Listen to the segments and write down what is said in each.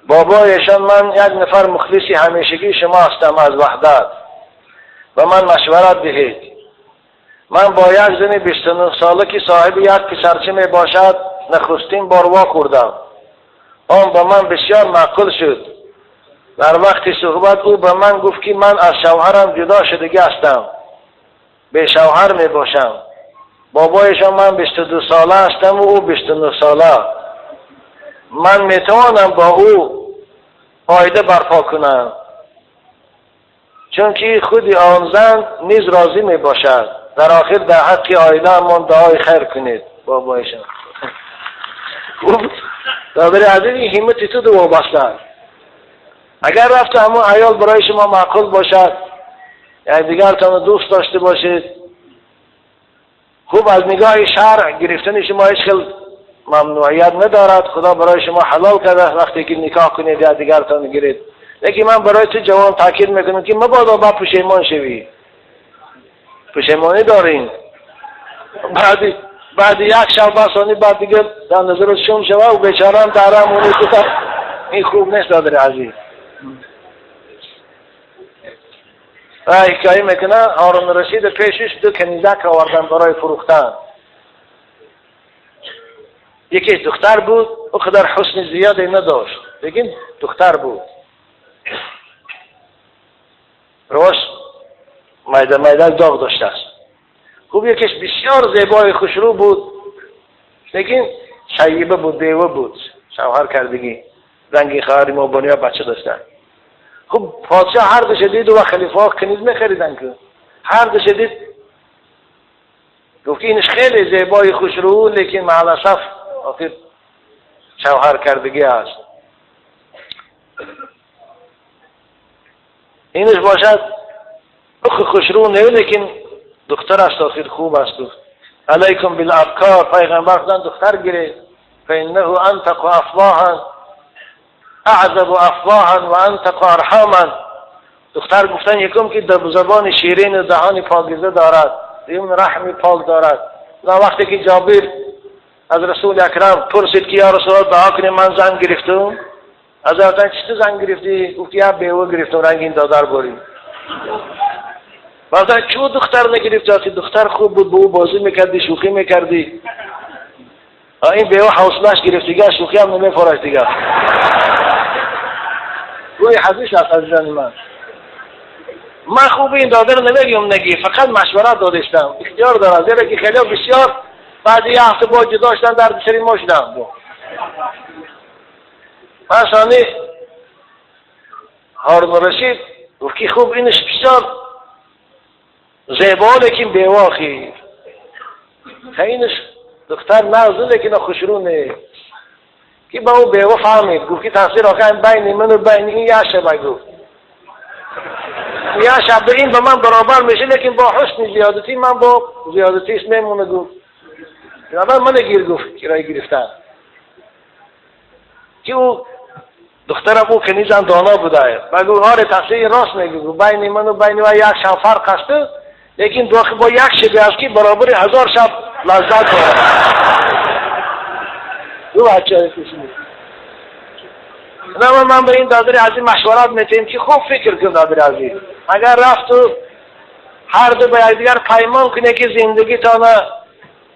بابایشان من یک نفر مخلصی همیشگی شما هستم از وحدت و من مشورت دهید. من با یک زن 29 ساله که صاحب یک پسرچه می باشد نخستین بار وا خوردم. آن به من بسیار معقول شد. در وقت صحبت او به من گفت که من از شوهرم جدا شدگی هستم، به شوهر می باشم. بابایشان من 22 ساله هستم و او 29 ساله. من می توانم با او عایده برپا کنم، چون که خود آن زن نیز راضی می باشد. در آخر در حق عایده من دعای خیر کنید. بابایشان دادر عزیز این همت تو دو وابسته است. اگر رفت همون عیال برای شما معقول باشد، یعنی دیگرتان دوست داشته باشید، خوب از نگاه شرع گرفتن شما هیچ خیلی ممنوعیت ندارد. خدا برای شما حلال کرده وقتی که نکاح کنید یا دیگرتان گیرید. لیکن من برای تو جوان تاکید میکنم که مبادا با پشیمان شوی. پشیمانی دارین بعد یک شب بسانی بعد دیگه در نظر شوم شوه و بیچاره هم در همونی تو این خوب نیست دادر عزیز. و حکایه میکنه هارون رشید پیشش دو کنیزک آوردن برای فروختن. یکی دختر بود، او قدر حسن زیادی نداشت لیکن دختر بود، روش میده میده داغ داشته است. خوب یکیش بسیار زیبای خوشرو بود لیکن شیبه بود، بیوه بود، شوهر کردگی، رنگی خواهری ما بنیا بچه داشتن. خب پادشاه هر دوش دید و خلیفه ها کنیز میخریدن که هر دوش دید گفت که اینش خیلی زیبای خوشرو لیکن مع الاسف آخر شوهر کردگی است. اینش باشد خوشرو نه لیکن دختر است، آخر خوب است. علیکم بالابکار، پیغمبر خدا دختر گیرید، فانه انتق افواها اعذب افواها و انتق ارحاما. دختر گفتن یکم که در زبان شیرین و دهان پاکیزه دارد، دوم رحم پاک دارد. و وقتی که جابر از رسول اکرم پرسید که یا رسول الله دعا کنید من زن گرفتم، از حضرت چطور زن گرفتی؟ گفت یا بیوه گرفتم رنگین دادر بریم. بعد چون دختر نگرفتی؟ دختر خوب بود، با او بازی میکردی، شوخی میکردی. این بیوه حوصله‌اش گرفت دیگه، شوخی هم نمیفرش دیگه. روی حدیث است عزیزان من. من خوب این دادر نمیگم نگی، فقط مشورت دادشتم، اختیار دارم، زیرا که خیلی بسیار بعد یه هفته با جدا شدن در سری ما شدم. مثلا هارون رشید گفت که خوب اینش بسیار زیبا لیکن بیوه خیر، اینش دختر نازه لیکن خوشرونه که با او بیوه فهمید. گفت که تقصیر آخر بین من و بین این یه شب، گفت یه شب این به من برابر میشه لیکن با حسن زیادتی من با زیادتیش میمونه. گفت اول من گیر گفت کرایه گرفتن که او دخترم او کنیزم دانا بوده و گفت آره تقصیر راست میگه، گفت بین من و بین و یک شب فرق هست لیکن با یک شب است که برابر 1000 شب لذت دارد. دو بچه نه من به این دادر عزیز مشورت میتیم که خوب فکر کن دادر عزیز، اگر رفت و هر دو به یکدیگر پیمان کنه که زندگی تانه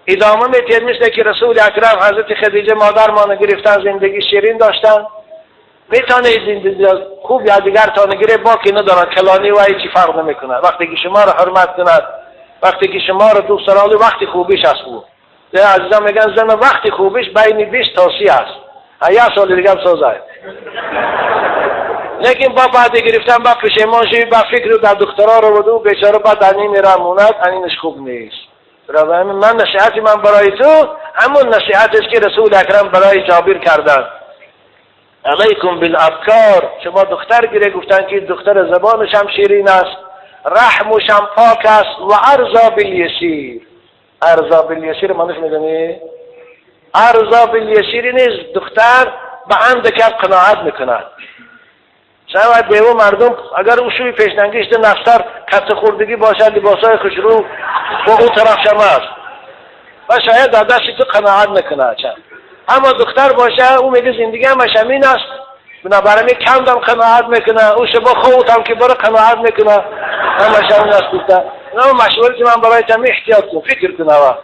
ادامه میتید، مثل که رسول اکرم حضرت خدیجه مادر ما گرفتن زندگی شیرین داشتن، میتونه زندگی خوب یکدیگر تانه گیره، باکی ندارد کلانی و هیچی فرق نمیکنه. وقتی که شما را حرمت کند، وقتی که شما را دوست دارد، وقتی خوبیش است. او عزیزان میگن زن وقتی خوبیش بین 20 تا 30 است، یه سال دیگه هم سازه. لیکن با بعد گرفتن با پشیمان شوی با فکر در دخترها رو بودو بیچاره بعد انین را موند، انینش خوب نیست. من نصیحت من برای تو همون نصیحت است که رسول اکرم برای جابر کردن، علیکم بالابکار. شما دختر گیره، گفتن که دختر زبانش هم شیرین است، رحمش هم پاک است و ارضا بالیسیر. ارضا بالیسیر معنیش میدونی؟ ارضا بالیسیر نیست، دختر به اندک قناعت میکند. شاید بیوه مردم اگر او شوی پیشنگیش ده نفتر کت خوردگی باشد، لباسای خوشرو با او طرف شما است و شاید در دستی تو قناعت نکنه. اما دختر باشه او میگه زندگی همش همین است، Бинобар ин кам дам қаноат мекунад, ӯ шаба хобутам ки бара қаноат мекунад. Ҳамаша он аст гуфта. Машварати ман барои тами эҳтиёт кун, фикр кун. Ава.